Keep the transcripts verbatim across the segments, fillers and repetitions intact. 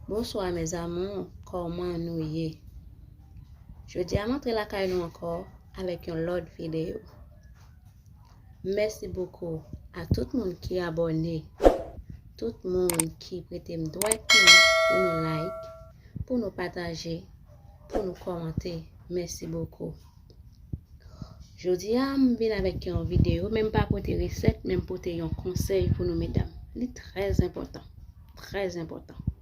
Bonsoir mes amours, kòman nou ye? Jodi a m antre lakay nou ankò avèk yon lòt videyo. Mèsi bokou a tout moun ki abòne, tout moun ki prete m dwèt nou pou nou like, pou nou pataje, pou nou kòmante. Mèsi bokou. Jodi a m vin avèk yon videyo, men m pa pote resèt, men m pote yon konsèy pou nou medam. Li trè enpòtan, trè enpòtan.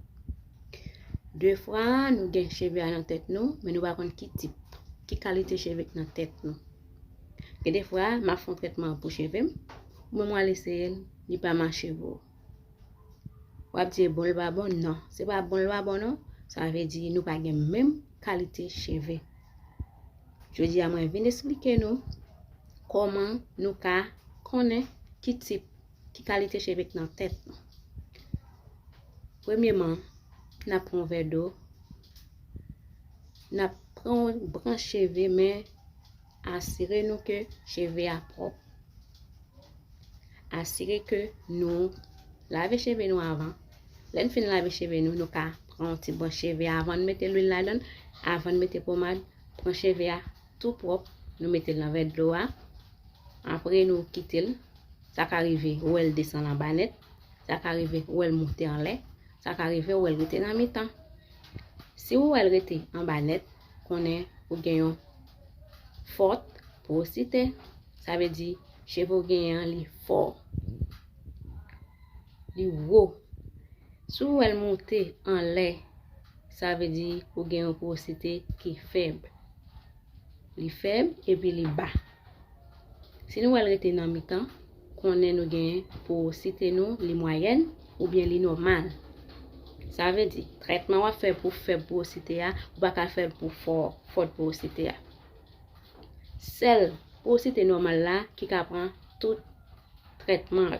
Defwa nou gen cheve a nan tèt nou, men nou pa konn ki tip, ki kalite cheve k nan tèt nou. Gen defwa m ap fè yon trètman pou cheve m, ou menm w al eseye l, li pa mache pou ou. W ap di e bon l pa bon? Non, se pa bon l pa bon non. Sa vle di nou pa gen menm kalite cheve. Jodi a mwen vin esplike nou kòman nou ka konnen ki tip, ki kalite cheve k nan tèt nou. Premyeman, n ap pran yon vè dlo, n ap pran yon branch cheve, men asire nou ke cheve a pwòp. Asire ke nou lave cheve nou avan. Lè n fin lave cheve nou, nou ka pran yon ti branch cheve avan n mete lwil ladan l, avan n mete pomad, pran cheve a tou pwòp, nou mete l nan vè dlo a. Apre nou kite l, sa ka rive ou wè l desann anba nèt, sa ka rive ou wè l moute anlè, sa ka rive ou wè l rete nan mitan. Si ou wè l rete anba nèt, konnen ou gen yon fòt pwosite. Sa vle di cheve w genyen an li fò, li wo. Si w wè l moute anlè, sa vle di ou gen yon pwosite ki fèb. Li fèb epi li ba. Si nou wè l rete nan mitan, konnen nou gen pwosite nou li mwayèn oubyen li nòmal. Sa vle di trètman w ap fè pou fèb pwosite a, ou pa ka fè l pou fò, fòt pwosite a. Sèl pwosite nòmal la ki ka pran tout trètman yo.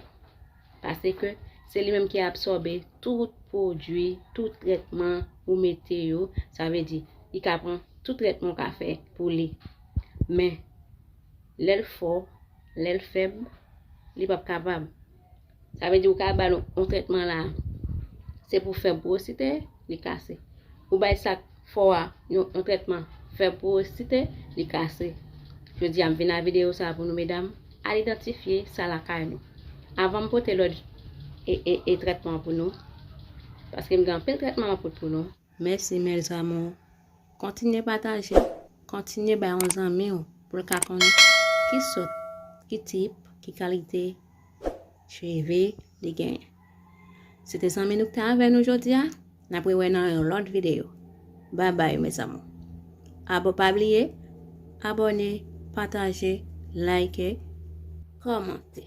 Paske se li menm ki absòbe tout pwodui, tout trètman ou mete yo. Sa vle di, li ka pran tout trètman ou ka fè pou li. Men, lè l fò, lè l fèb, li p ap kapab. Sa vle di ou ka ba l yon trètman la, se pou fèb pwosite, li kase. Ou bay sa k fò a yon, yon trètman fèb pwosite, li kase. Jodi a m vin ak videyo sa pou nou medam, al idantifye sa lakay nou. Avan m pote lòt e, e, e trètman pou nou, paske m gen anpil trètman m ap pote pou nou. Mèsi mes amours. Kontinye pataje, kontinye bay yon zanmi w pou l ka konnen ki sòt, ki tip, ki kalite cheve li genyen. Se te zanmi nou k te avè nou jodi a. N ap rewè nan yon lòt videyo. Babay mes amours. Abo pa bliye, abòne, pataje, like, kòmante.